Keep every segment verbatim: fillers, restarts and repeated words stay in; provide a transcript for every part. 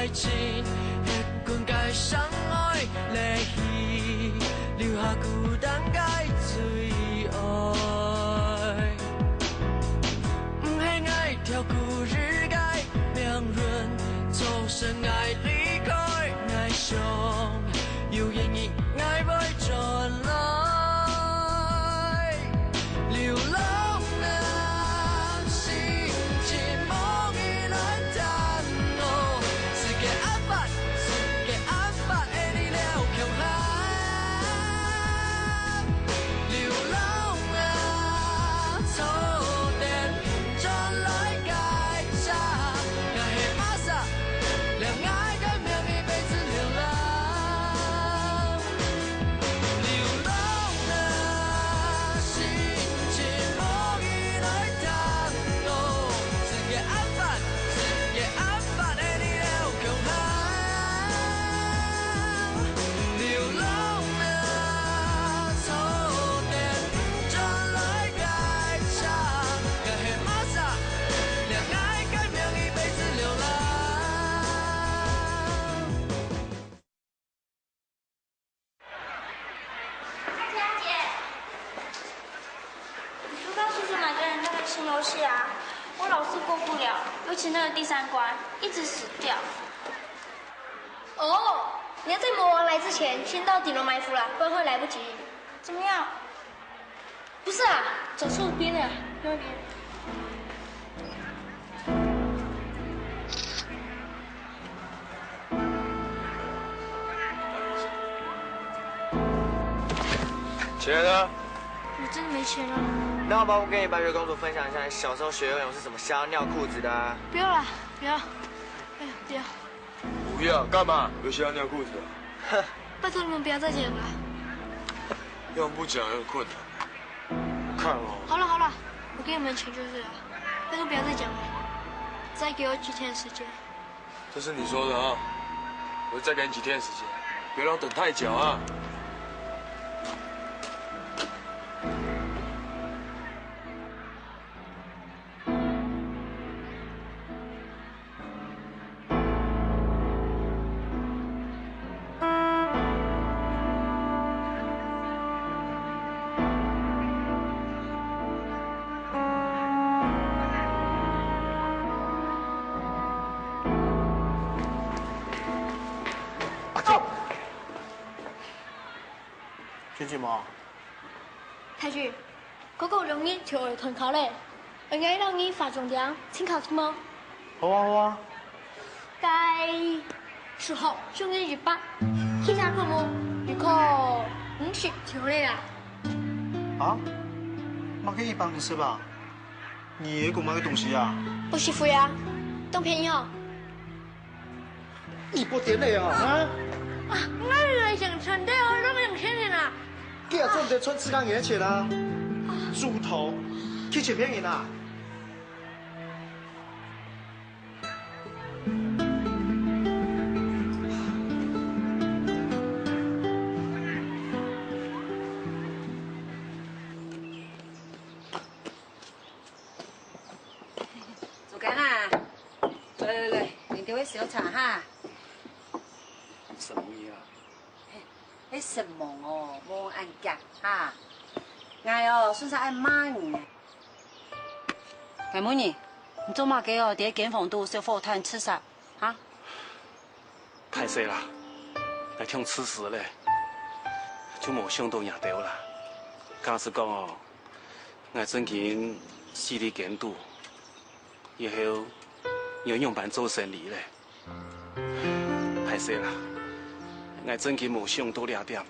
愛情，歇睏个相愛，離去，留下孤單个最愛。毋係𠊎跳過日个命運，造成𠊎離開，𠊎想有一日𠊎會轉來。 流浪啊，心情無你來等我，世界暗白，世界暗白，愛你了共下。流浪啊，坐等轉來个車，𠊎係麼儕，了𠊎个名字變成流浪。 流浪啊，心情無你來等我，世界暗白，世界暗白，愛你了共下。流浪啊，坐等轉來个車，𠊎係麼儕，了𠊎个名字變成流浪。 佳姐，你不知道叔叔买给人那个新游戏啊？我老是过不了，尤其那个第三关，一直死掉。哦，你要在魔王来之前，先到顶楼埋伏啦，不然会来不及。怎么样？不是啊，走错边了，右边。 钱呢？我真的没钱了。那要不要跟你白雪公主分享一下你小时候学游泳是怎么吓到尿裤子的啊？不要啦，不要，哎呀，不要。不要干嘛？有吓到尿裤子啊？哼，拜托你们不要再讲了。要不讲很困难。我看哦。好了好了，我给你们钱就是了，拜托不要再讲了，再给我几天时间。 这是你说的啊，我再给你几天时间，别让我等太久啊。 阿忠，俊俊無？大俊，哥哥兩日就愛斷考咧，愛𠊎摎你化妝店請假去無？好啊，好啊。該數學上个一百，其他科目一百五十就好咧啦。啊？麼个一百五十啊？你在講麼个東西啊？補習費啊，當便宜哦。 你不點了啊？啊？啊，𠊎來想穿的哦，都兩千元啊。你也賺得穿自家人的錢啊？豬頭，去錢騙人啊？ 竹竿啊，來來來，啉兜仔燒茶哈。什麼呀？係承蒙哦，無恁遽哈。𠊎哦，順續愛罵你呢。𠊎問你，你做麼个哦，在間房肚燒火炭自殺？ 哈？歹勢啦，𠊎忒自私咧，就無想到這兜啦。假使講哦，𠊎正經死在間肚，以後你愛仰般做生理咧？歹勢啦，𠊎正經無想到這點啦。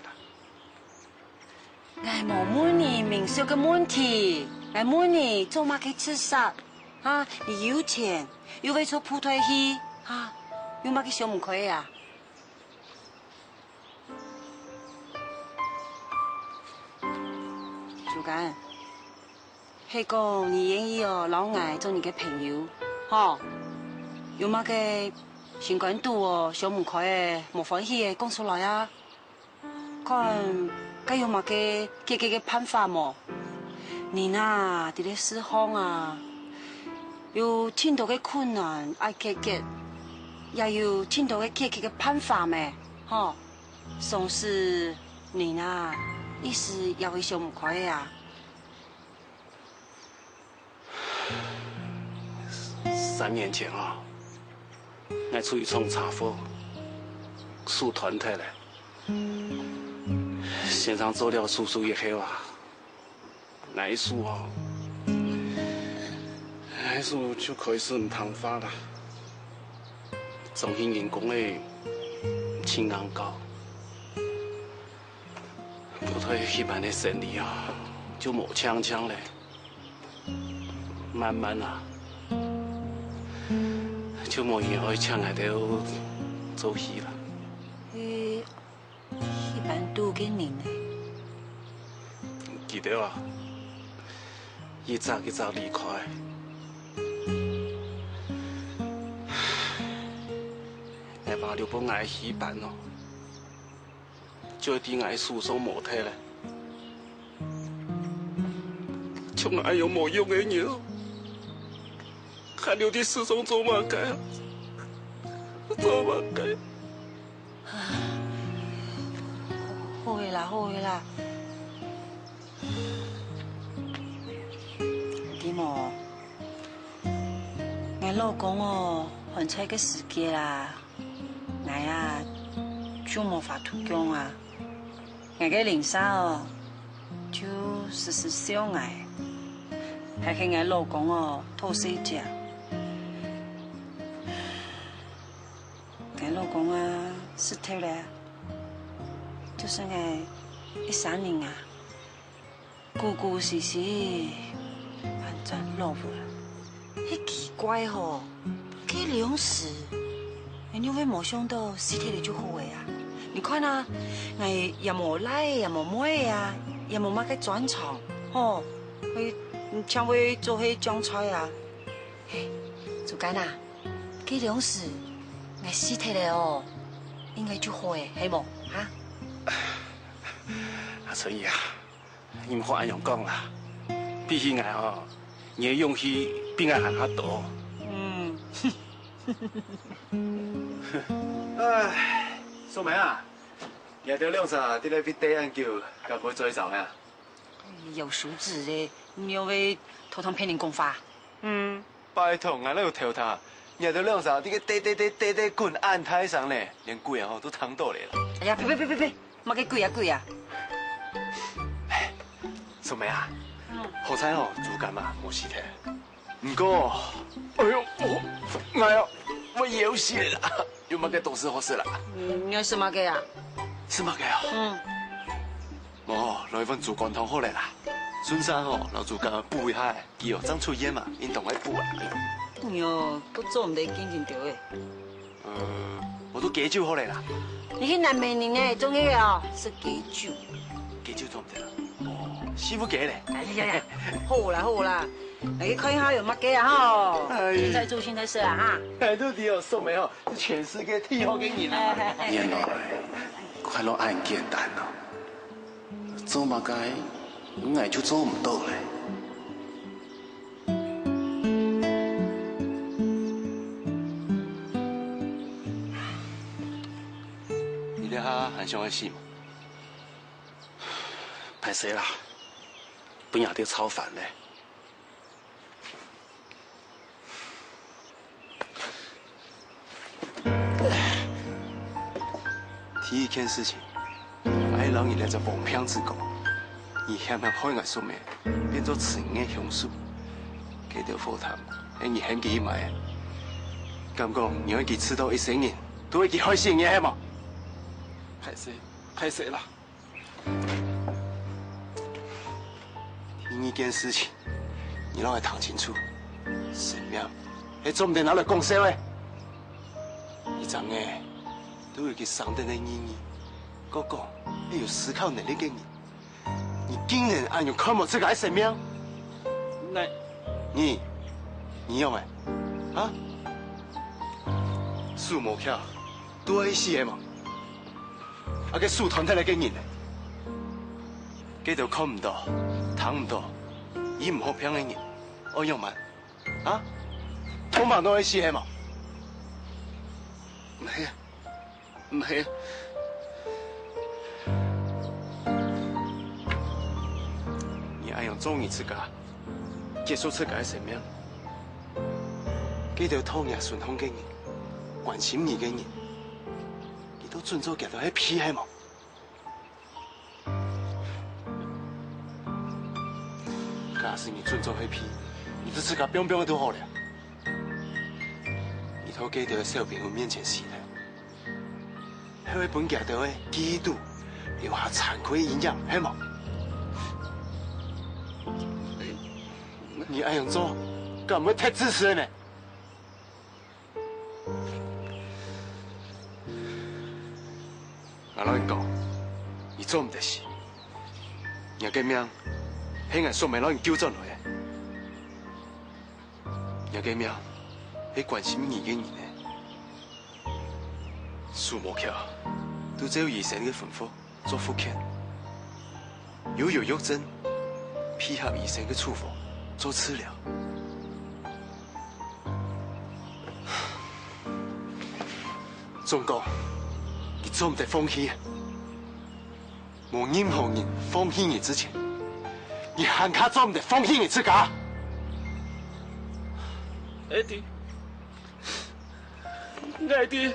𠊎無問你民宿个問題，𠊎問你做麼个自殺？哈，你有錢，又會做布袋戲，哈，有麼个想毋開个啊？竹竿，係講你願意哦，摎𠊎做你个朋友，吼？有麼个心肝肚哦，想毋開个，無歡喜个，講出來啊！ 看，該有麼个解決个辦法無？人啊，在這世項啊，有盡多个困難愛解決，也有盡多个解決个辦法咩？吼，總係人啊，一時也會想毋開个啊。三年前啊，𠊎出去撞車禍，手斷忒了。先生做了手術以後啊， 𠊎个手哦，𠊎个手就開始毋聽話啦。總係人講个盡硬教，布袋戲班个生理啊，就無淨淨了。慢慢啊，就無人愛請𠊎兜做戲啦。 戲班肚个人呢？佢兜啊，一隻一隻離開。𠊎爸留分𠊎个戲班哦，就在𠊎手上無忒了。像𠊎樣無用个人哦，還留在世上做麼个啊？做麼个？ 好个啦，好个啦。知無？𠊎老公哦，還在个時節啊，𠊎啊，就無法度講啊。𠊎个鄰舍哦，就時時笑𠊎，還喊𠊎老公哦，討細姐。 𠊎老公啊，死忒了，就剩𠊎一儕人啊，孤孤栖栖，還轉老了。係奇怪吼，該量時，𠊎仰會無想到死忒了就好个啊？你看啊，𠊎也無倈也無妹啊，也無麼个專長，吼，會，淨會做係將菜啊。嘿，主管啊， 該量時，𠊎死忒了哦，應該就好个，係無？哈？阿春姨啊，你毋好恁樣講啦，比起𠊎哦，你个勇氣比𠊎還較多。嗯。唉，素梅啊，你兜兩儕在這位等恁久，敢毋會嘴燥啊？ 有素質个，你又會偷偷騙人講話？嗯，拜託，𠊎哪有偷聽？你兜兩儕在該噠噠噠噠噠滾恁大聲呢，連鬼仔吼都聽到了啦。哎呀，呸呸呸呸呸，麼个鬼啊鬼啊！嘿，素梅啊，嗯。好彩吼，豬肝啊，無死忒。 毋過，哎喲，哦，𠊎啊，會枵死啦！有麼个東西好食啦？嗯，你愛食麼个啊？食麼个啊？嗯。無，來一碗豬肝湯好了啦。順續吼，摎豬肝補一下，佢哦，正出現嘛，應當愛補啊。哎喲，都做毋得見真多誒。 呃，無就雞酒好了啦。你係南美人呢，中意哦，食雞酒。雞酒做毋得啦。哦，師傅雞咧。哎呀呀，好啦好啦，來去看一下有麼个啊吼。哎。現在做現在食啊哈。哎，都知哦，素梅哦，係全世界最好个人啦。哎哎哎。原來快樂恁簡單哦。 做麼个𠊎就做毋到咧？你這下還想愛死無？歹勢啦，分若兜吵煩咧。 第一件事情，𠊎愛摎你這隻黃病子講，你險險害𠊎素梅變做痴人个兇手。該兜火炭係你喊佢去買个，敢講你愛佢試著一生人都係佢害死个係無？歹勢，歹勢啦！ 第二件事情，你摎𠊎聽清楚，生命係做毋得拿來講笑个。一隻人都有佢生存个意義，各講係有思考能力个人，你竟然恁樣看無自家个生命！𠊎……你，你仰仔？啊？手無巧，都愛死个無？ 啊，該手斷忒來个人呢？該兜看毋到、聽毋到、醫毋好病个人，愛仰般？啊？通通都愛死係無？毋係啊，毋係啊。你恁樣做你自家，結束自家个生命。該兜討你順風个人，關心你个人，你都準做佢兜係屁係無？ 假使你準做係屁，你就自家放放就好了。你在該兜个小朋友面前死了，係會分佢兜个記憶肚留下殘酷个陰影，係無？你恁樣做，敢毋會忒自私呢？ 𠊎摎你講，你做毋得死。若个命係𠊎所免摎你救轉來个。若个命係關心你个人个。手無巧，都照醫生个吩咐做復健。又有藥針，配合醫生个處方做治療。 總講，你做毋得放棄。無任何人放棄你之前，你還較做毋得放棄你自家。Eddie，𠊎知。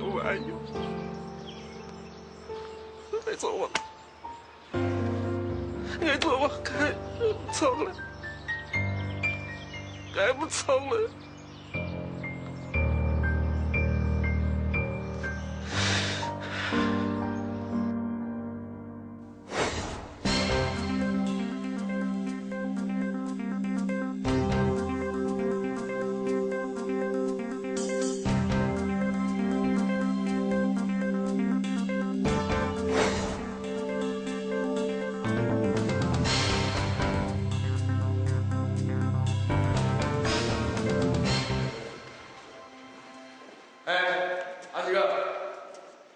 我愛你，愛做我，愛做我，𠊎毋錯了，𠊎毋錯了。 哎，阿吉哥，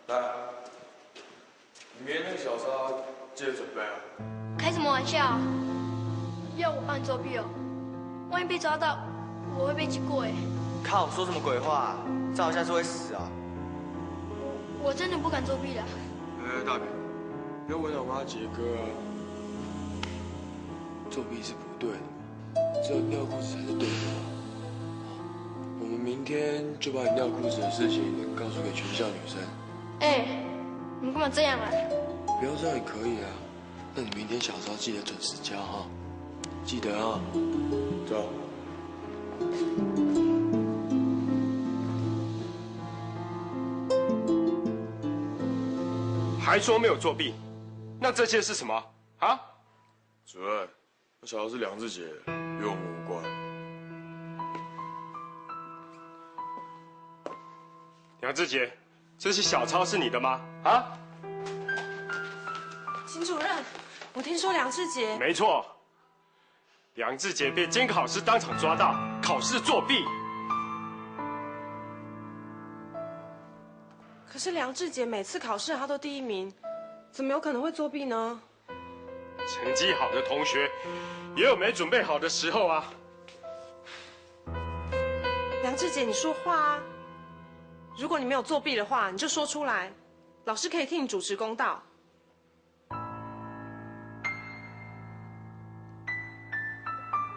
來。 你明天那個小抄記得準備啊。開什麼玩笑啊？要我幫你作弊哦？萬一被抓到，我會被記過哎。靠，說什麼鬼話啊？照一下是會死啊！我，我真的不敢作弊的。哎，大明，要我老媽杰哥啊，作弊是不對的。 只有尿褲子才是對的。我們明天就把你尿褲子的事情告訴給全校女生。哎，你們幹嘛這樣啊？不要這樣也可以啊。那你明天小抄記得準時交哈，記得啊。走。還說沒有作弊，那這些是什麼啊？ 主任，那小抄是梁志杰的，與我們無關。梁志杰，這些小抄是你的嗎？啊？秦主任，我聽說梁志杰……沒錯，梁志杰被監考老師當場抓到，考試作弊。可是梁志杰每次考試他都第一名，怎麼有可能會作弊呢？ 成績好的同學也有沒準備好的時候啊。梁志杰，你說話啊！如果你沒有作弊的話，你就說出來，老師可以替你主持公道。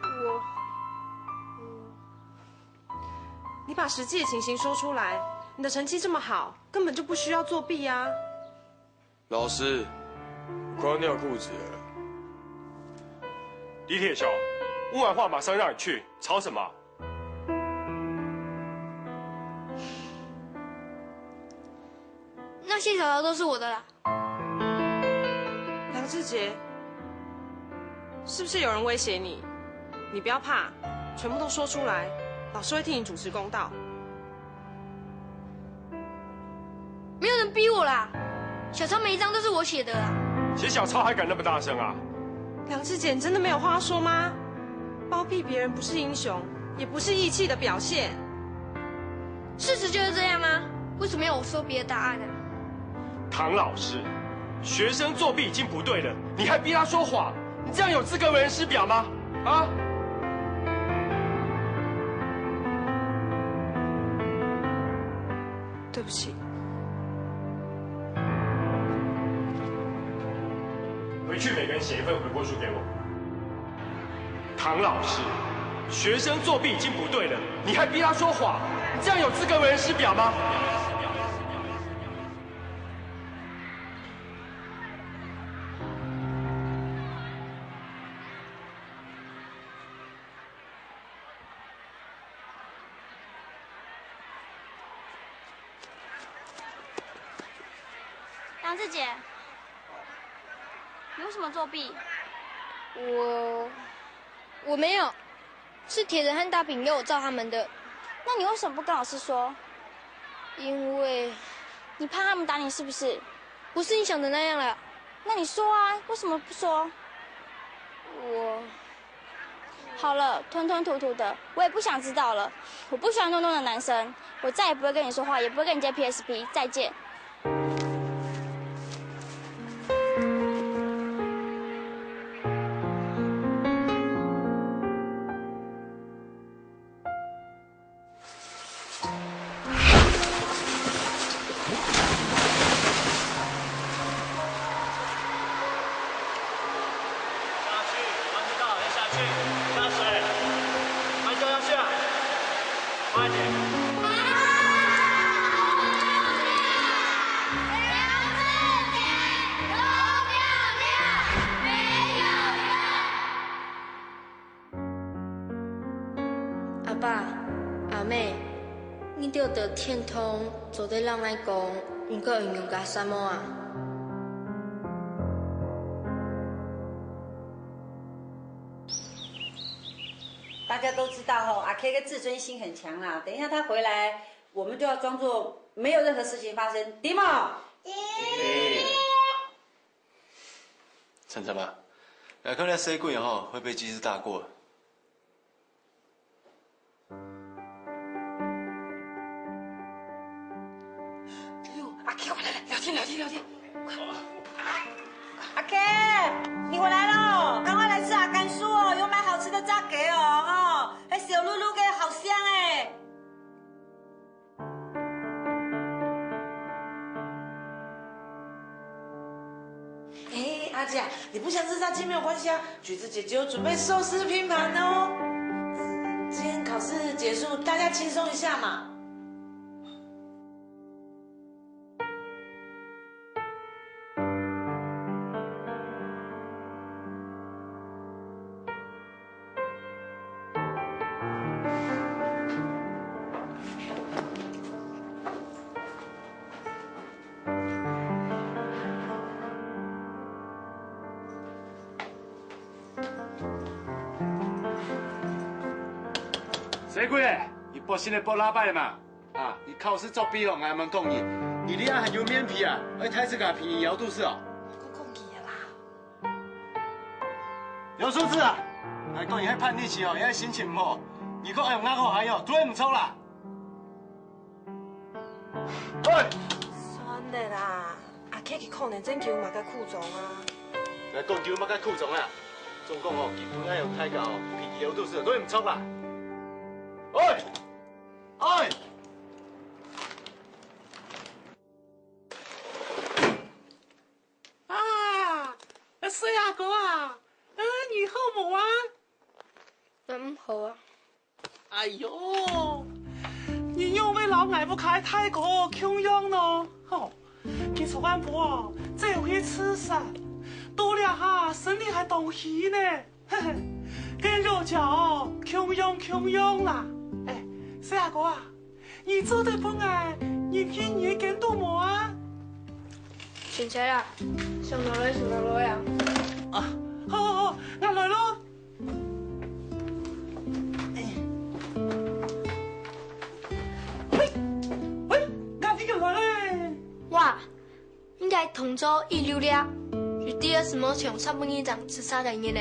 我……你把實際的情形說出來，你的成績這麼好，根本就不需要作弊啊。 老師，我快要尿褲子了。李鐵雄，問完話馬上讓你去，吵什麼？那些小抄都是我的啦。梁志杰，是不是有人威脅你？你不要怕，全部都說出來，老師會替你主持公道。 沒有人逼我啦，小抄每一張都是我寫的啦。寫小抄還敢那麼大聲啊？梁志杰，你真的沒有話說嗎？包庇別人不是英雄，也不是義氣的表現。事實就是這樣啊，為什麼要我說別的答案啊？唐老师，学生作弊已经不对了，你还逼他说谎，你这样有资格为人师表吗？啊？对不起。回去每个人写一份悔过书给我。唐老师，学生作弊已经不对了，你还逼他说谎，你这样有资格为人师表吗？杨志杰，你为什么作弊？我我没有，是铁人和大饼要我照他们的。那你为什么不跟老师说？因为你怕他们打你是不是？不是你想的那样啦。那你说啊，为什么不说？我好了，吞吞吐吐的，我也不想知道了。我不喜欢弄弄的男生，我再也不会跟你说话，也不会跟你借 P S P。再见。下去，慢点倒，要下去，下水，慢点倒下去啊！快点！阿爸、阿姆，你兜个天堂做得讓𠊎講，毋過會用个什麼啊？大家都知道吼，阿 K 个自尊心很强啦。等一下他回来，我们就要装作没有任何事情发生，知無？晨晨啊，𠊎看這細鬼吼會被記事大過。哎呦，阿 K 回來了，聊天聊天聊天。阿 K，你回来了，赶快来吃阿甘酥哦，有买好吃的炸鸡哦，哦，還燒漉漉个，好香哎。 哎，阿姐，你不想吃炸雞沒有關係啊，橘子姐姐有準備壽司拼盤哦。今天考試結束，大家輕鬆一下嘛。 細鬼仔，你發現个發喇叭嘛？啊，你考試作弊哦，𠊎還講你，你這下還有面皮啊？愛大自家便宜枵肚屎哦！我講你个啦。劉淑智啊，𠊎講你係叛逆期哦，你係心情毋好，你講愛用額好還有，做毋著啦！喂！算了啦，阿 K 佢可能真經有麼个苦衷啊。 來講究麼个苦衷啊？總講哦，佢本來有大家哦，脾氣有度數，都毋著啦。哎，哎，啊，細阿哥啊，呃，你好無啊？嗯，好啊。 哎喲，你仰會摎𠊎屋下大哥共樣呢？吼，佢昨暗晡哦，走去自殺，到這下身體還當虛呢。嘿嘿，跟老姐哦，共樣共樣啦。哎，細阿哥啊，你做得分𠊎入去你个間肚無啊？清彩啦，想落來就落來啊。啊，好好好，𠊎來咯。 喂，喂，𠊎這个來咧。哇，應該同桌一流了，有第二什麼像上半日這樣自殺个人呢？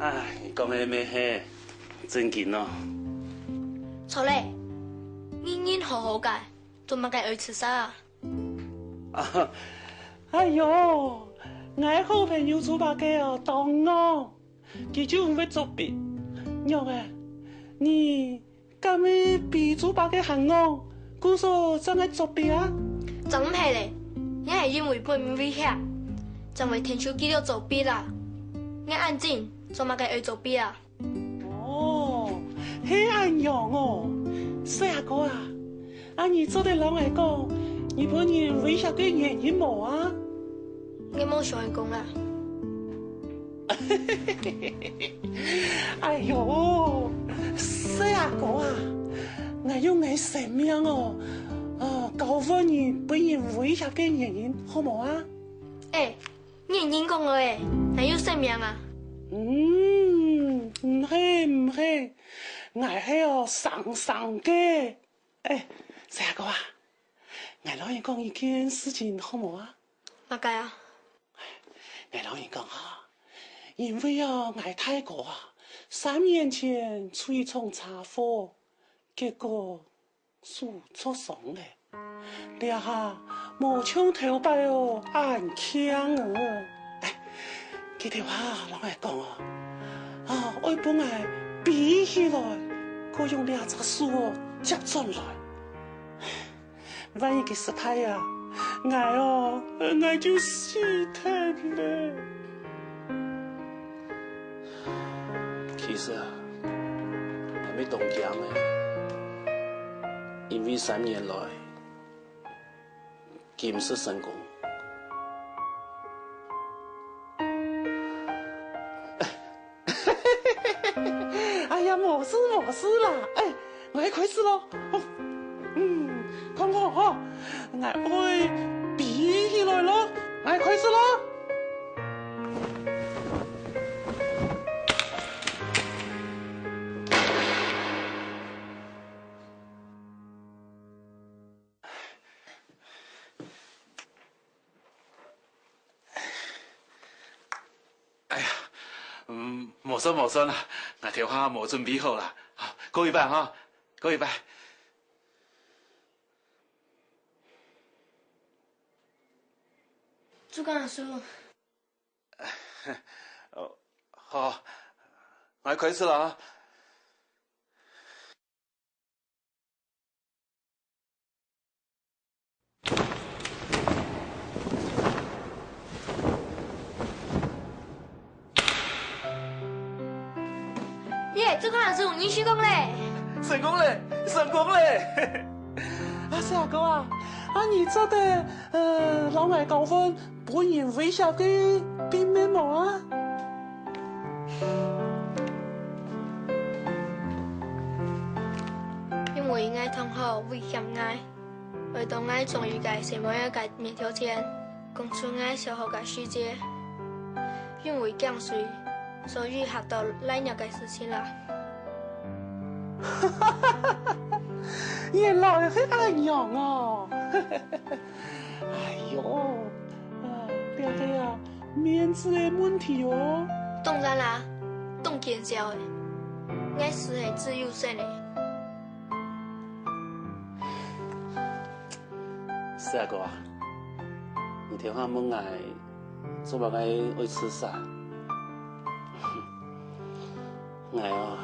唉，你講个乜係，正經哦。錯咧，人人好好个，做麼个愛自殺啊？哎喲，𠊎好朋友豬八戒哦，當戇，佢就毋會作弊。仰仔，你敢會比豬八戒還戇，故所正愛作弊啊？正毋係咧，𠊎係因為分人威脅，正會跈手機了作弊啦。𠊎恁精，做麼个愛作弊啊？ 哦，係恁樣哦，細阿哥啊，啊你做得摎𠊎講，你分人威脅个原因無啊？𠊎無想愛講啦。哎喲，細阿哥啊，𠊎用𠊎生命哦，啊，交換你分人威脅个原因，好無啊？哎， 你人講个欸，哪有生命啊？嗯，毋係，毋係，𠊎係哦，生生个。哎，細阿哥啊，𠊎摎你講一件事情好無啊？麼个啊？𠊎摎你講啊，因為哦，𠊎大哥啊，三年前出一場車禍，結果 手著傷了，這下無像頭擺哦，恁慶哦。哎，佢頭下摎𠊎講哦，啊，愛分𠊎飛起來，過用這隻手哦接轉來。萬一佢失敗啊，𠊎哦，𠊎就死忒了。 其實啊，𠊎乜當驚个，因為三年來，佢毋識成功。哎呀，無事無事啦，哎，𠊎愛開始囉。嗯，看好吼，𠊎愛飛起來囉，𠊎愛開始囉。 哎呀，嗯，無算無算啦，𠊎頭下無準備好啦。好，過一擺哈，過一擺。豬肝阿叔。 哦，好，𠊎開始了啊。耶，豬肝阿叔，你成功了！成功了，成功了！啊，細阿哥啊，啊，你做得，呃，摎𠊎交換 分人威脅个秘密無啊？因為𠊎同學威脅𠊎，會當𠊎終於个細妹仔个面頭前，講出𠊎小學个事蹟。因為驚水，所以嚇到賴尿个事情啦。原來係恁樣哦！ 哎喲，啊，這係啊，面子个問題哦。當然啦，當見笑个，𠊎斯係資優生个。細阿哥啊，你頭下問𠊎做麼个愛自殺？ 𠊎啊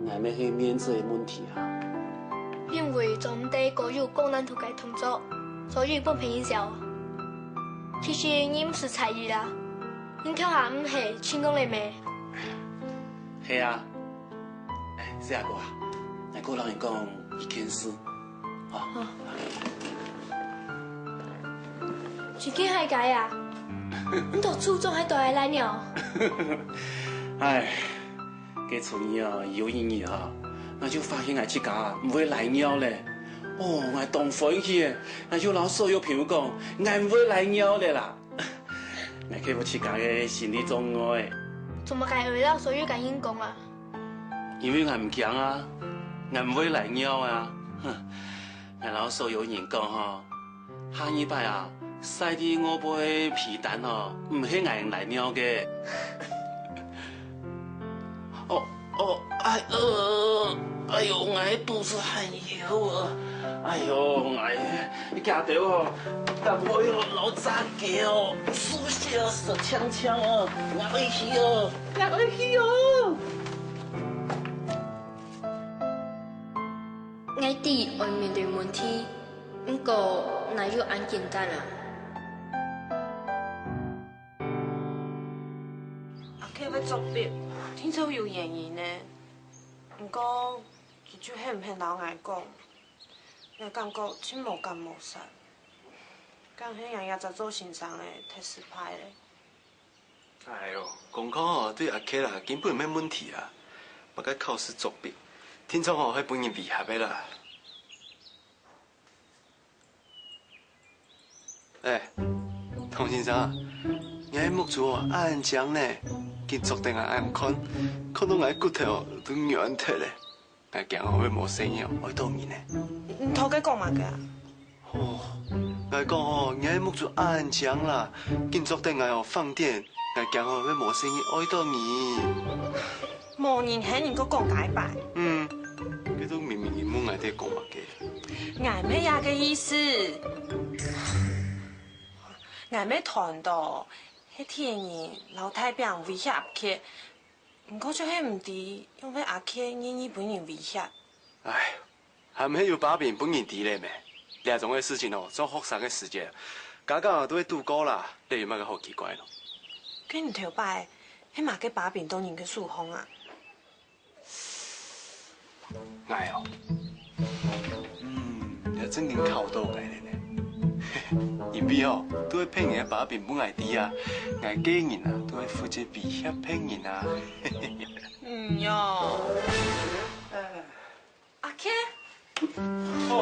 ，𠊎乜係面子个問題啊。因為做毋得過有高難度个動作，所以分別人笑。其實你毋使在意啦，你頭下毋係成功了咩？係啊，哎，細阿哥啊，𠊎過摎你講一件事。 哦。哦。真經還假啊？你讀初中還在該賴尿？哎，該初二啊，有一日啊，𠊎就發現𠊎自家毋會賴尿了。哦，𠊎當歡喜个，𠊎就摎所有朋友講，𠊎毋會賴尿了啦。 𠊎克服自家个心理障礙。做麼个愛摎所有个人講啊？因為𠊎毋驚啊，𠊎毋會賴尿啊。哼，𠊎摎所有人講吼，下二擺啊，曬在外背个被單吼，毋係𠊎人賴尿个。哦，哦，哎，呃，哎喲，𠊎肚屎還枵啊！哎喲，哎，你家頭哦，搭我哦，老早个哦，手寫哦，手锵锵哦，我愛去哦，我愛去哦。𠊎知愛面對問題，毋過哪有恁簡單啊？阿K會作弊，定著有原因呢。毋過，佢就係毋肯摎𠊎講。 𠊎感覺盡無感無煞，敢係𠊎這隻做先生个忒失敗咧。哎喲，功課吼，對阿K啦，根本毋係問題啦。麼个考試作弊，定著吼，會分人威脅个啦。哎，唐先生啊，你个目珠哦，恁靚呢，緊捉等𠊎恁看，看到𠊎骨頭都軟忒咧。 𠊎驚哦會無細義哦，愛著你呢。你頭該講麼个啊？哦，𠊎講哦，你个目珠恁靚啦，緊捉等𠊎哦放電，𠊎驚哦會無細義愛著你。無人喊你過講該擺。嗯，佢都明明問𠊎在講麼个。𠊎毋係這个意思。𠊎毋係斷到，係天然摎大餅威脅佢。 毋過就係毋知，仰會阿K願意分人威脅。唉，還毋係有把柄分人知咧咩？這種个事情哦，做學生个時節，家家都會堵過啦，這有麼个好奇怪咯？該你頭擺係麼个把柄到人个手項啊？𠊎哦， 嗯，這正經考著𠊎咧呢。因為哦，都係別人个把柄分𠊎知啊，𠊎个人啊，都係負責威脅別人啊。嗯喲。阿K，哦，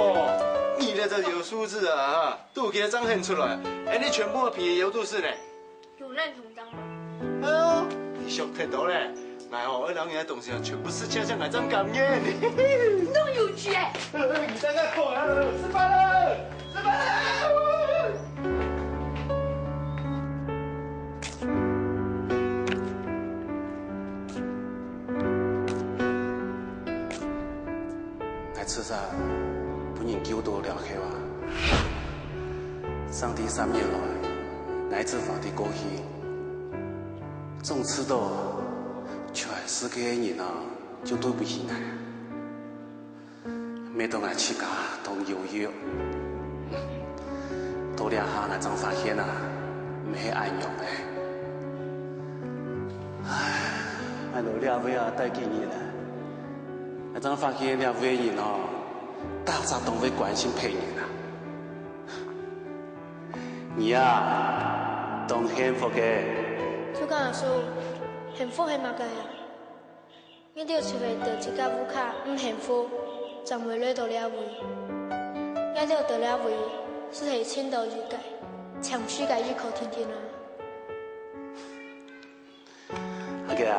你這隻油肚子啊，肚皮正現出來，恁呢全部个皮油肚子呢？有恁 哎喲，你想忒多咧！𠊎吼，愛摎你个東西全部食淨淨，𠊎正甘願。你有趣！你等下看啊，食飯了，食飯了！𠊎自細分人救到這下啊！上帝三年來，𠊎一直活在過去。 總試著，全世界个人啊，就對毋起𠊎。乜到𠊎自家當憂鬱。到這下𠊎正發現啊，毋係恁樣个。唉，𠊎來這位啊，戴幾日了，𠊎正發現這位个人哦，大家當會關心別人啊。 你啊，當幸福个。就講阿叔，幸福係麼个啊？𠊎兜就係對自家屋下毋幸福，正會來到這位。𠊎兜到這位，就係尋到一個，全世界一個定定啊。阿哥啊，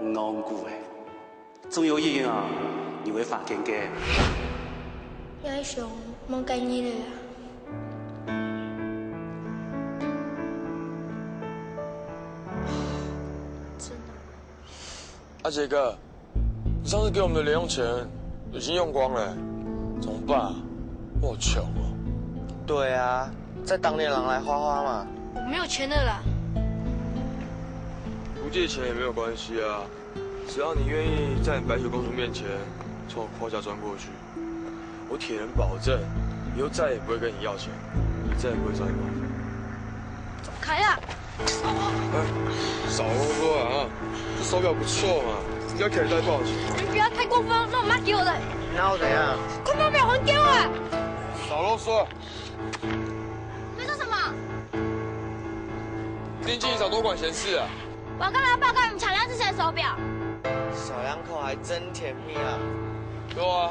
戇牯欸。 總有一日啊，你會發現个。𠊎想望該日仔啊。真的。阿杰哥，你上次給我們的零用錢已經用光了，怎麼辦啊？我好窮哦。對啊，再當點狼來花花嘛。我沒有錢了啦。不借錢也沒有關係啊。 只要你願意在白雪公主面前從我胯下鑽過去，我鐵人保證，以後再也不會跟你要錢，也再也不會找你麻煩。走開啊！哎，少囉嗦啊！這手錶不錯嘛，應該可以再報警。你不要太過分，那我媽給我的。你哪有怎樣？快把錶還給我啊！少囉嗦！你在做什麼？你進一場多管閒事啊！ 我要跟老闆報告你們搶人家之前的手錶。小兩口還真甜蜜啊！對啊，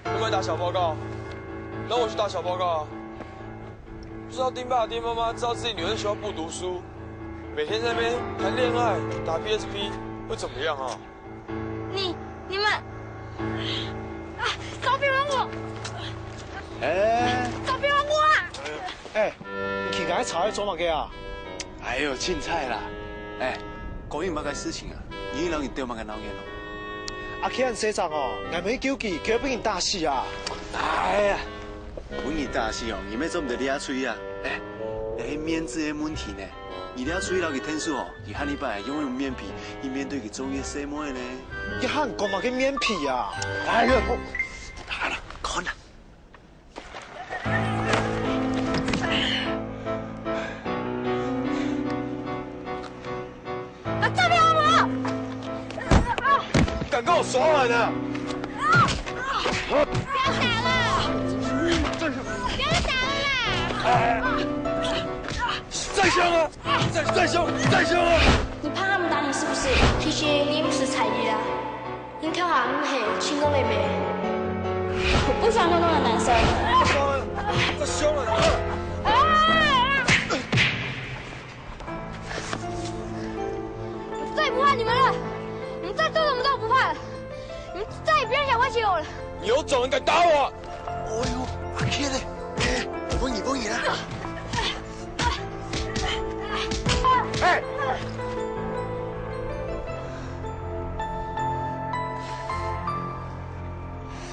有沒有打小報告？那我去打小報告啊！不知道丁爸丁媽媽知道自己女兒在學校不讀書，每天在那邊談戀愛、打P S P，會怎麼樣啊？你、你們……啊，手錶還我！哎，手錶還我啊！哎，你企該吵在做麼个啊？ 哎喲，凊彩啦！哎，該有麼个事情啊？你摎人鬥麼个鬧熱哦？阿Ken先生哦，𠊎無救佢，佢會分人打死啊！哎呀，分人打死哦，你乜做毋得這樣啊！哎，這係面子个問題呢。你這樣摎佢𢯭手哦，佢下禮拜用用面皮，去面對佢中意个細妹呢。你還講麼个面皮啊？哎呀，好了，看了。 啊，這邊有無？敢跟我耍狠啊？不要打了！不要打了啦！再凶啊！再再凶！再凶啊！你怕他們打你是不是？其實你毋使睬佢啦。 你看啊，你係親个妹妹。我不喜歡弄弄的男生。再凶了，再凶了！啊！我再也不怕你們了，你們再做什麼都不怕了，你們再也不要想威脅我了。你有種，你敢打我！哎呦，阿K嘞！哎，我帮你，帮你啦！ 哎！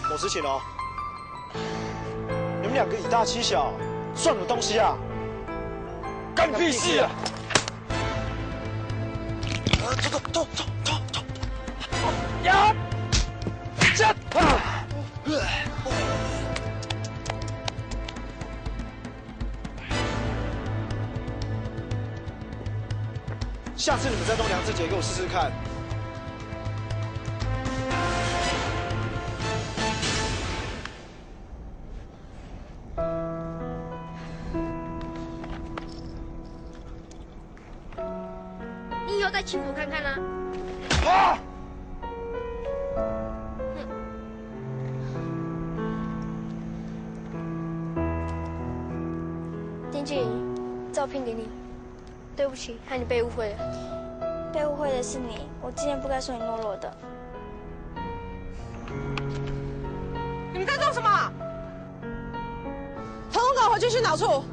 我事情哦，你們兩個以大欺小，算什麼東西啊？干屁事啊！走走走走走走！呀！这！下次你們再弄梁志杰給我試試看。你以後再欺負我看看啊！啊！丁俊，照片给你。对不起，害你被误会了。被误会的是你，我今天不该说你懦弱的。你们在做什么？统统给我回去训导处！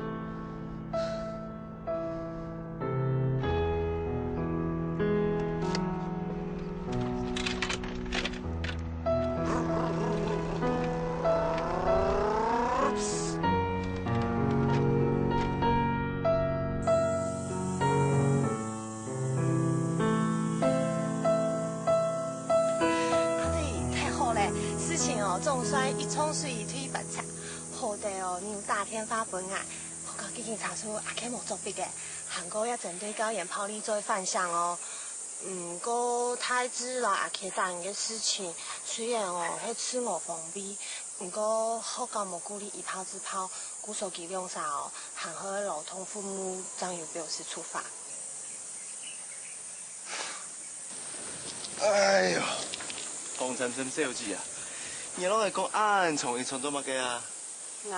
阿弟，太好了，事情哦，總算一場水退一半赤。好得哦，你有打電話分𠊎，好講警察叔阿K無作弊个，還過也針對校園暴力罪犯向哦。毋過大志摎阿K打人个事情，雖然哦係自我防衛，毋過學校無鼓勵一炮制炮，故所佢兩儕哦，還好勞動服務正有表示處罰。 哎喲，黃琛琛小姐啊，你摎𠊎講恁長一串做麼个啊？𠊎，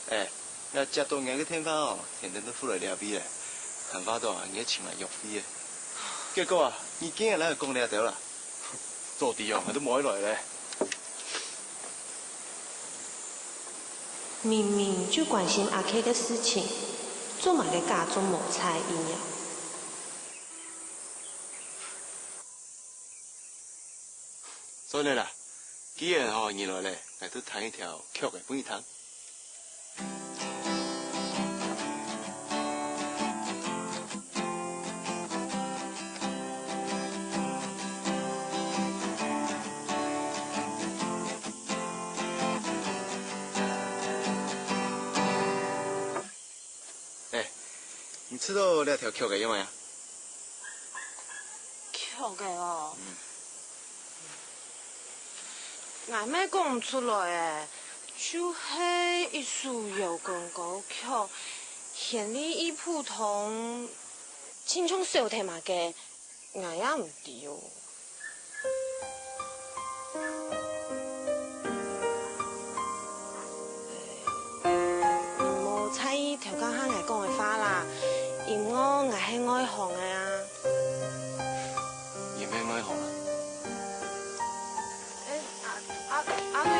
哎，𠊎接到你个電話哦，天天都飛來這位咧，還話到啊，你尋𠊎約會咧。結果啊，你竟然來講這兜啦！早知哦，𠊎都無愛來咧。明明就關心阿K个事情，做麼个假做無在意呢？ 算了啦，既然吼你來咧，𠊎就彈一條曲仔分你聽。哎，你知道這條曲仔用麼个啊？ 曲仔哦，𠊎乜講毋出來欸，就係一首搖滾歌曲，旋律異普通，親像小提麼个，𠊎也毋知哦。 無在意頭家下𠊎講个話啦，因為𠊎係外行个啊。你乜外行啊？哎，阿阿阿瑞。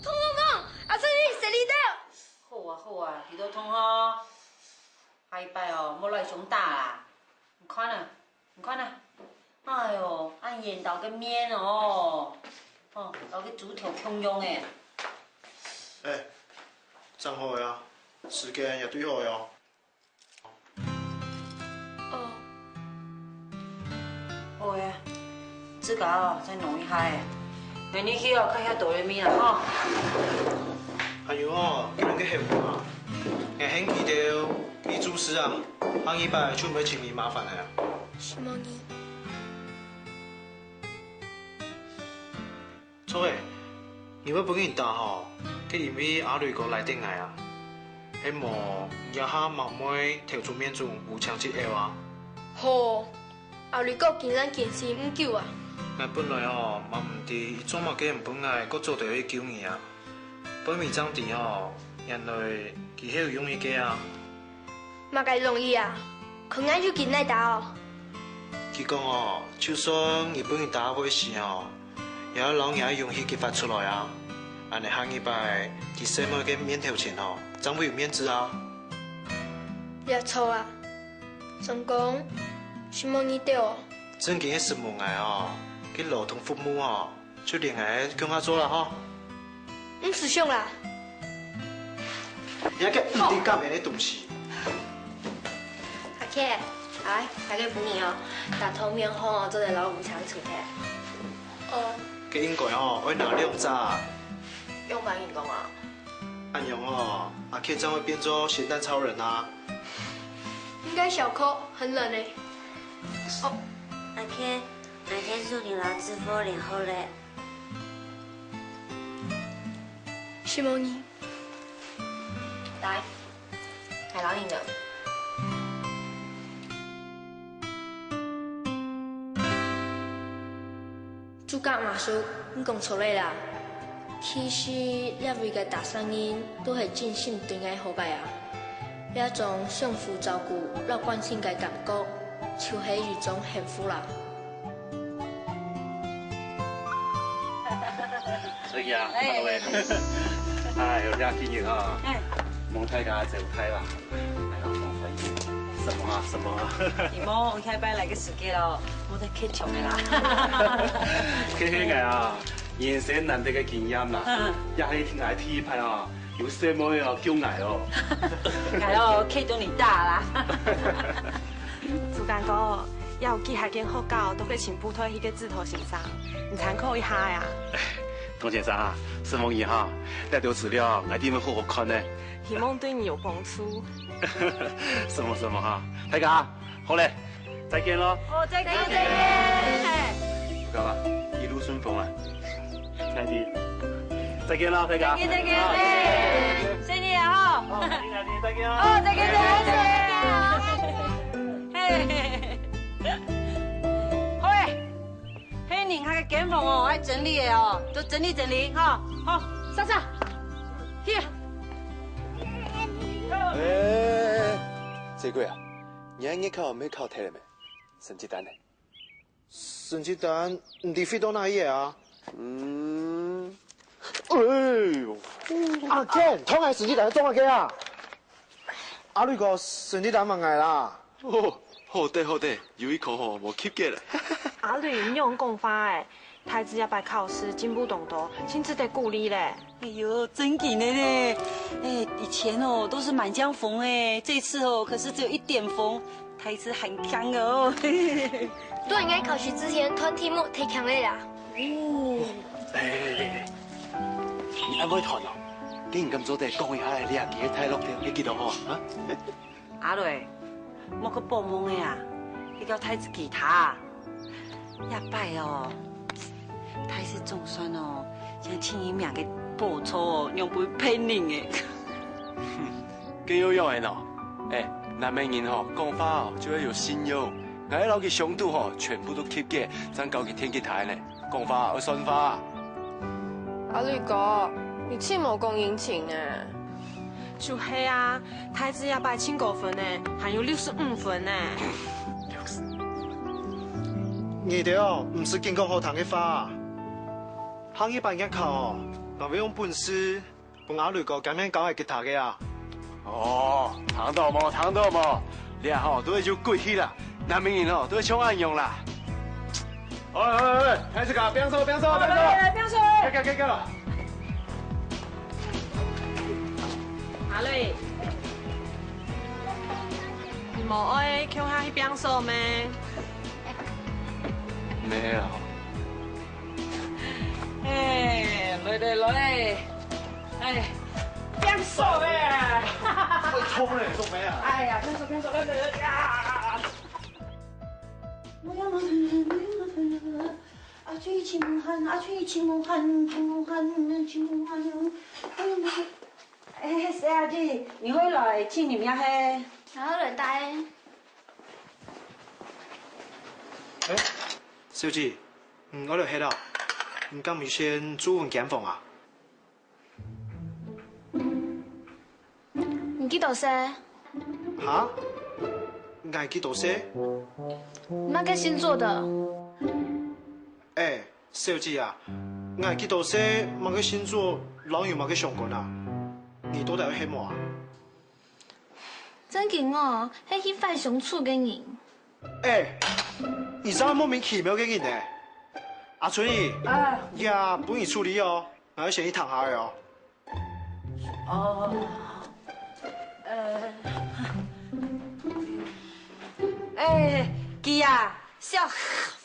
通通講，阿瑞，你死里頭！好啊好啊，你都通好。下一擺哦，莫來相打啦。你看啊，你看啊。緣投个面哦，哦，投个豬頭共樣誒。哎，正好呀，時間也對好喲。 哦。好誒，自家哦，再弄一下誒。等你去哦，看一下哆來咪啊，吼。阿勇哦，你个客戶啊，𠊎喊佢兜去注冊啊，下二擺就毋會尋你麻煩了啊。承蒙你。 著誒，你會分人打吼，該因為阿雷哥來等𠊎啊。係無，你這下滿妹頭出面總無請節哀啊。吼，阿雷哥竟然堅持恁久啊！𠊎本來吼，嘛毋知佢做麼个毋分𠊎過早兜去救你啊。背尾正知吼，原來佢係有用意个啊。 麼个用意啊？看𠊎有幾耐打哦！佢講哦，就算你分佢打會死哦，也愛摎你个勇氣激發出來啊！恁呢下二擺，在細妹个面頭前哦，正會有面子啊！也著啊，總講，承蒙你兜哦。正經个承蒙𠊎哦，該勞動服務哦， 就連𠊎共下做啦吼。毋使想啦。你還敢毋知感恩个東西？阿K，來，大家分你哦，打頭面吼，做得摎五常除忒。哦。該應該哦，愛拿兩隻。用白銀講啊？恁樣哦，阿K正會變做鹹蛋超人啊。應該小可很冷誒。哦。阿K， 哪天祝你摎師傅練好咧。承蒙你。來，海老你的。主角馬叔，你講著咧啦。其實這位个大善人都係真心對𠊎好个啊。這種相互照顧摎關心个感覺，就係一種幸福啦。 所以啊，哎。各位，哎喲，這幾日啊，哎。望大家走開啦，哎呀，望歡喜，什麼啊，什麼啊。你莫下擺來个時節咯，莫再客氣个啦。嘿嘿，𠊎啊，人生難得个經驗啦，嗯。也係𠊎第一擺啊， 有細妹哦，救𠊎哦。𠊎哦，可以對你打啦。主管哥，也有幾下間學校都可以請部隊去个指導先生，你參考一下呀。童先生啊，承蒙你哈，這兜資料𠊎一定會好好看个。希望對你有幫助。承蒙承蒙哈，大家好咧。 再見咯。哦，再見，再見。幹嘛？一路順風啊。再見。再見咯，大家。再見，再見，哎，生日啊，吼。哦，再見，再見，再見哦。哦，再見，再見，再見。嘿，嘿，嘿。好誒，嘿，你那個間房哦，愛整理的哦，都整理整理，哈。好，上上。去。哎，這個啊， 你个月考毋係考忒了咩？成績單呢？成績單毋知飛到哪去了啊？嗯。哎喲，阿健，偷𠊎成績單做麼个啊？阿瑞哥，成績單還𠊎啦。哦，好得好得，有一科吼無及格了。阿瑞，你仰講話誒？ 大志這擺考試進步當多，真值得鼓勵咧。哎喲，真緊的咧！哎，以前哦都是滿江紅哎，這次哦可是只有一點紅，大志還強哦。對，應該考試之前團題目忒強了啦。哦，哎哎哎哎，你恁會團哦？你敢做得講一下這幾個大樂透係幾多號啊？啊？ 阿瑞，莫去報夢个啊，去教大志吉他啊。這擺哦，大志總算哦，將第一名个寶座哦，讓分別人誒。哼，該又仰仔呢？哎，男仔人吼，講話哦，就愛有信用。𠊎摎佢相賭吼，全部都及格，正教佢彈吉他呢。 講話愛算話。阿瑞哥，你盡無講人情啊！就係啊，大志這擺盡高分呢，還有六十五分呢。你兜毋使緊講好聽个話。下一擺月考，𠊎會用本事 分阿雷哥甘願教𠊎吉他个啊。哦，聽到無？聽到無？這吼都係有骨氣啦，男仔人吼都係像恁樣啦。哎哎這個，放手，放手，放手！來，來，放手！行，行，行，行了。阿瑞，你無愛共下去放手咩？無啊。哎，來，來，來。哎，放手咩？會痛的，做咩啊？哎呀，放手，放手，放手，啊！ 我要麻煩了，我要麻煩了。阿翠請無閒，阿翠請無閒，請無閒，請無閒。哎呀，哎，細阿姊，你會來請人也係？然後來帶。哎，小姐，嗯，我來歇了。你敢有先租分間房啊？ 你幾多歲？哈？𠊎幾多歲？你麼个星座的？哎，小姐啊，𠊎幾多歲，麼个星座，摎你有麼个相關啊？你到底愛歇無啊？正經哦，係去壞相處个人。哎，你這莫名其妙个人呢！阿春姨，啊。這分你處理哦，𠊎愛先去躺下仔哦。 哦，呃，哎，佢啊，少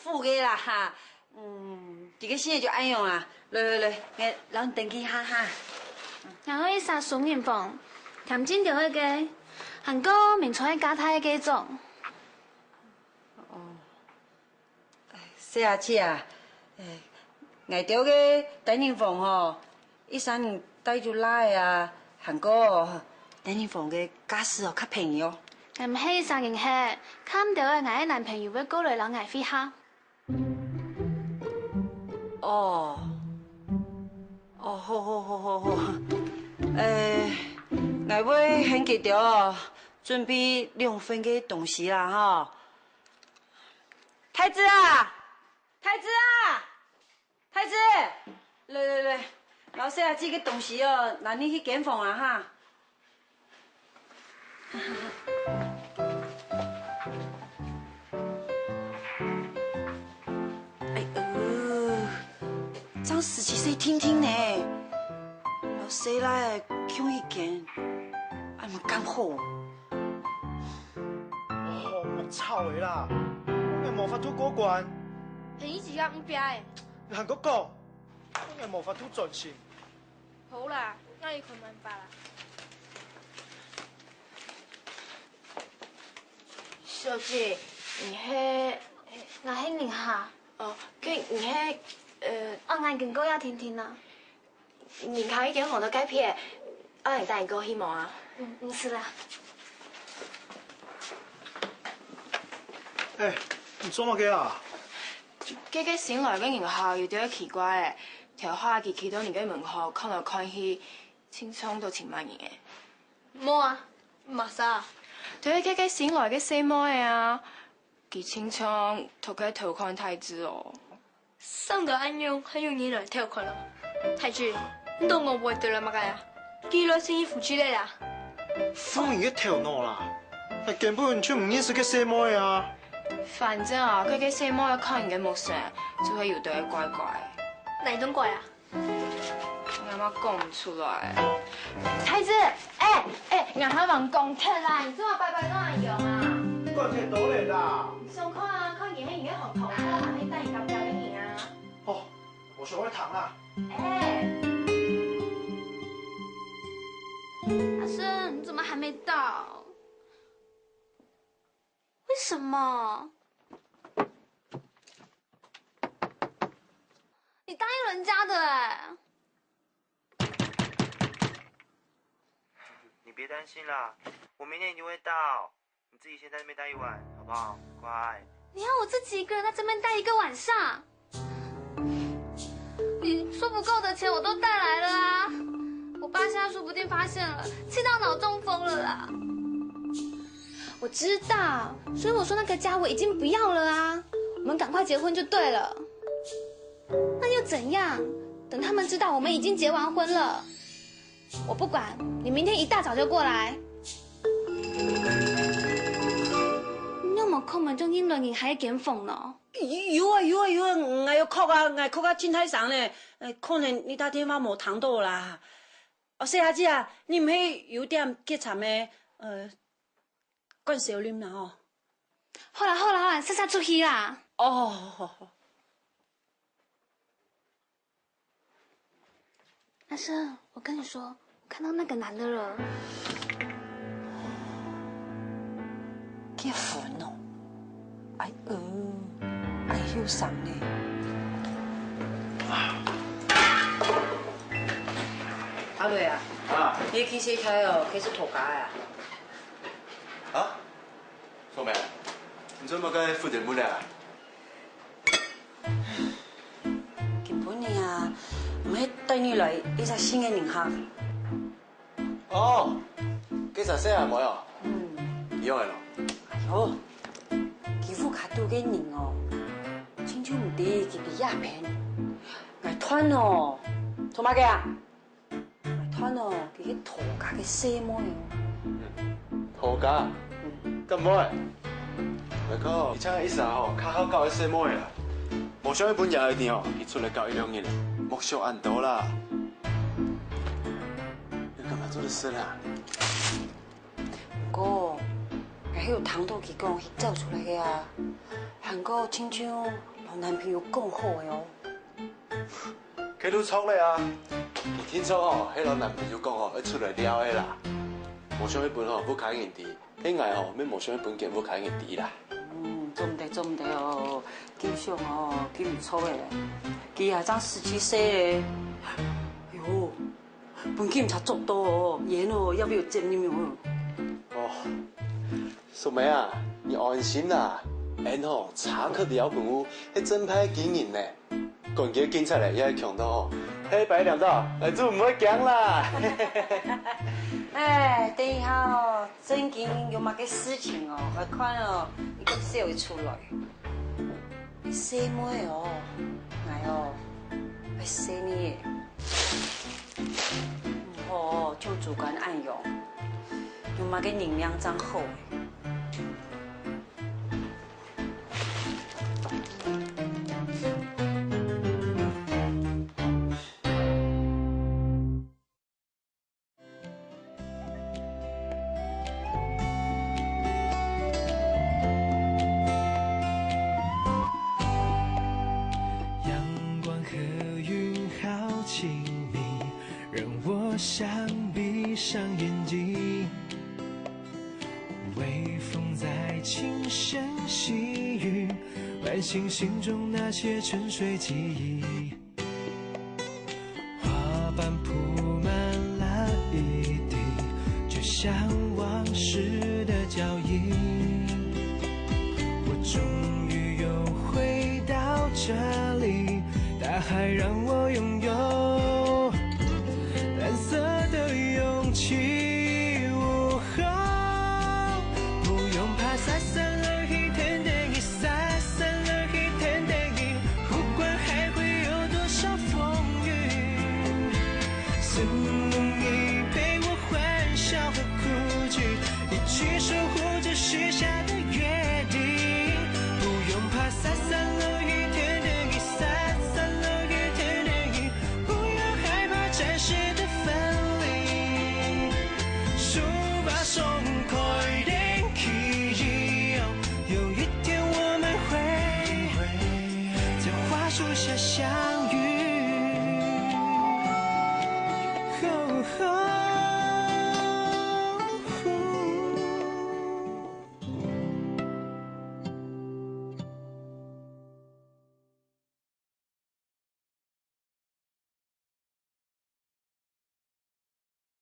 婦个啦哈。嗯，佢个性就恁樣啊。來來來，𠊎摎你登記下哈。然後一儕雙人房，添進兜仔个，還過明朝个加大个該種。哦。 細阿姊啊，欸，𠊎兜个單人房吼，一儕人帶就罅仔啊，還過單人房个價數哦較便宜哦。𠊎毋係一儕人歇，較毋兜仔𠊎个男朋友會過來摎𠊎會合。哦，哦，好好好好好，欸，𠊎會喊佢兜哦，準備兩份个東西啦吼。 太子啊，太子啊，太子，來來來，摎細阿姊个東西哦，拿入去間房啊哈。哎喲，正時節細定定呢，摎細賴仔共一間，恁樣敢好？ 哦，莫吵了啦，𠊎無法度過關。係你自家毋曉个。𠊎還過講，𠊎無法度專心。好啦，𠊎去看辦法啦。小姐，你係？𠊎係寧夏。哦，該你係，呃，哦，𠊎經過這定定啊。 人客一間房都蓋偏，愛𠊎帶你過去無啊？嗯，毋使啦。欸，你做麼个啊？該个新來个人客有兜仔奇怪欸，頭下佢企到你个門口看來看去，親像都尋麼人欸。無啊，麼儕啊？就係該个新來个細妹仔啊，佢親像在該偷看太子哦。 生到恁樣，還有人來偷看哦。太子，你當𠊎毋會得了麼个啊？佢來就係負責个啦。負你个頭腦啦！𠊎根本就毋認識該細妹啊！反正啊，該个細妹看你个目神，就會有兜仔怪怪。哪一種怪啊？𠊎嘛講毋出來。太子，欸，欸，𠊎還吂講忒啦，你做麼个拜拜到恁樣啊？講忒多了啦！ 想看啊，看佢係你个好同學，還係帶你交朋友个人啊？哦，𠊎想愛聽啊。欸，阿順，你怎麼還沒到？為什麼？你答應人家的欸。你別擔心啦，我明天一定會到。 你自己先在那邊待一晚，好不好？乖。你要我自己一個人在這邊待一個晚上？你說不夠的錢我都帶來了啊！我爸現在說不定發現了，氣到腦中風了啦！我知道，所以我說那個家我已經不要了啊！我們趕快結婚就對了。那又怎樣？等他們知道我們已經結完婚了， 我不管，你明天一大早就過來。你有無看著恁多人還在間房呢？有啊，有啊，有啊，𠊎有哭啊，𠊎哭啊真大聲呢，呃，可能你打電話無聽到啦。哦，細阿姊啊，你毋係有點結饞个，呃，灌燒啉啦吼？好啦好啦好啦，煞煞出去啦。哦，好好好。 阿生，我跟你說，我看到那個男的了。結婚哦？哎喲，哎喲，傷呢。阿瑞啊，啊，你去洗菜哦，該係頭家啊？啊？素梅，你做麼个赴店門啊？ 今晡日啊，毋係帶你來一隻新个人客。哦，該隻細阿妹哦。嗯。仰仔咯？哎喲，佢屋下肚个人哦，親像毋知佢个影片。𠊎斷哦，做麼个啊？ 𠊎斷哦，佢係頭家个細妹哦。頭家？嗯。敢會？𠊎看，佢像一儕吼，較好搞个細妹啦。無想一般也一定哦，佢出來搞一兩日了，莫想恁多啦。你幹嘛做得事啦？毋過，𠊎係有聽到佢講，佢走出來个啊，還過親像摎男朋友講好个哦。 該就著了啊！佢定著吼，係摎男朋友講吼，愛出來尞个啦。無想一般吼，屋下人知，係𠊎吼，乜無想一般分屋下人知啦。嗯，做毋得，做毋得哦，金相哦，金毋著个，佢也正十七歲咧。哎喲， 分警察捉到哦，以後哦，也會有責任哦。哦，素梅啊，你安心啦，𫣆吼查克了本屋，係正派經營呢。趕緊警察咧，也係強盜吼，係擺兩道，𠊎就毋會驚啦。哎，等一下哦，正經有麼个事情哦，𠊎看哦，一定係會出來。 細妹哦，𠊎哦，愛細你个。毋好哦，像豬肝恁樣，有麼个人命正好。阳光和云好亲密，让我想闭上眼睛。微风在轻声细语，唤醒心中那些沉睡记忆。 花瓣铺满了一地，就像往事的脚印。我终于又回到这里，大海让我拥有